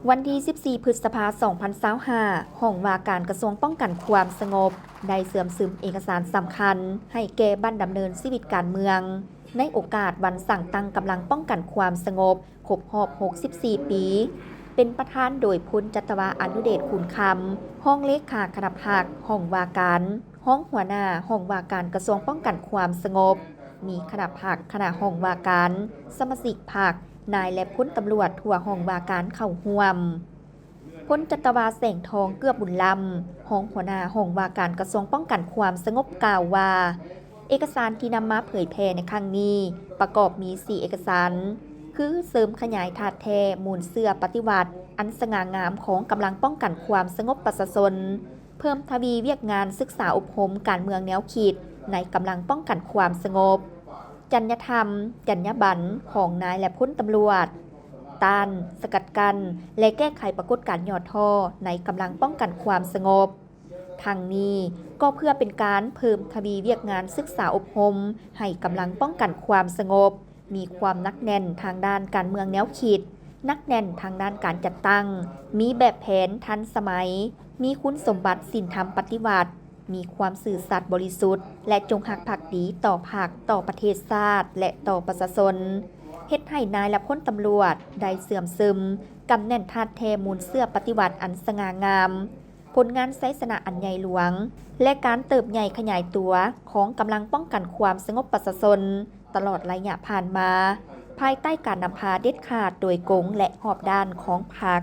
ວັນທີສິບສີ່ ພຶດສະພາ ສອງພັນຊາວຫ້າ, ຫ້ອງວ່າການກະຊວງປ້ອງກັນຄວາມສະຫງົບ ໄດ້ເຊື່ອມຊຶມເອກະສານສຳຄັນໃຫ້ແກ່ບັ້ນດຳເນີນຊີວິດການເມືອງ ໃນໂອກາດວັນສ້າງຕັ້ງກຳລັງປ້ອງກັນຄວາມສະຫງົບ ຄົບຮອບ ຫົກສິບສີ່ ປີ, ເປັນປະທານໂດຍ ພົນຈັດຕະວາ ອະນຸເດດ ຄູນຄຳ, ຮອງເລຂາຄະນະພັກ, ຫ້ອງວ່າການ, ຮອງຫົວໜ້າຫ້ອງວ່າການກະຊວງປ້ອງກັນຄວາມສະຫງົບ, ມີຄະນະພັກ, ຄະນະຫ້ອງວ່າການ, ສະມາຊິກພັກ, ນາຍ ແລະ ພົນຕຳຫຼວດທົ່ວຫ້ອງວ່າການເຂົ້າຮ່ວມ. ພົນຈັດຕະວາ ແສງທອງ ເກືອບຸນລຳ, ຮອງຫົວໜ້າຫ້ອງວ່າການກະຊວງປ້ອງກັນຄວາມສະຫງົບ ກ່າວວ່າ ເອກະສານທີ່ນຳມາເຜີຍແຜ່ໃນຄັ້ງນີ້ ປະກອບມີ ສີ່ ເອກະສານ ຄື ເສີມຂະຫຍາຍທາດແທ້ມູນເຊື້ອປະຕິວັດອັນສະຫງ່າງາມຂອງກຳລັງປ້ອງກັນຄວາມສະຫງົບປະຊາຊົນ, ເພີ່ມທະວີວຽກງານສຶກສາອົບຮົມການເມືອງແນວຄິດໃນກຳລັງປ້ອງກັນຄວາມສະຫງົບ, ຈັນຍະທຳ, ຈັນຍາບັນຂອງນາຍ ແລະ ພົນຕຳຫຼວດ, ຕ້ານ, ສະກັດກັ້ນ ແລະ ແກ້ໄຂປາກົດການຫຍໍ້ທໍ້ໃນກຳລັງປ້ອງກັນຄວາມສະຫງົບ. ທັງນີ້ກໍເພື່ອເປັນການເພີ່ມທະວີວຽກງານສຶກສາອົບຮົມໃຫ້ກຳລັງປ້ອງກັນຄວາມສະຫງົບ ມີຄວາມໜັກແໜ້ນທາງດ້ານການເມືອງແນວຄິດ, ໜັກແໜ້ນທາງດ້ານການຈັດຕັ້ງ, ມີແບບແຜນທັນສະໄໝ, ມີຄຸນສົມບັດສິນທຳປະຕິວັດ, ມີຄວາມຊື່ສັດບໍລິສຸດ ແລະ ຈົງຮັກພັກດີຕໍ່ພັກ, ຕໍ່ປະເທດຊາດ ແລະ ຕໍ່ປະຊາຊົນ, ເຮັດໃຫ້ນາຍ ແລະ ພົນຕຳຫຼວດໄດ້ເຊື່ອມຊຶມ, ກຳແໜ້ນທາດແທ້ມູນເຊື້ອປະຕິວັດອັນສະຫງ່າງາມ, ຜົນງານໄຊຊະນະອັນໃຫຍ່ຫຼວງ ແລະ ການເຕີບໃຫຍ່ຂະຫຍາຍຕົວຂອງກຳລັງປ້ອງກັນຄວາມສະຫງົບປະຊາຊົນ ຕະຫຼອດໄລຍະຜ່ານມາ, ພາຍໃຕ້ການນຳພາເດັດຂາດໂດຍກົງ ແລະ ຮອບດ້ານຂອງພັກ.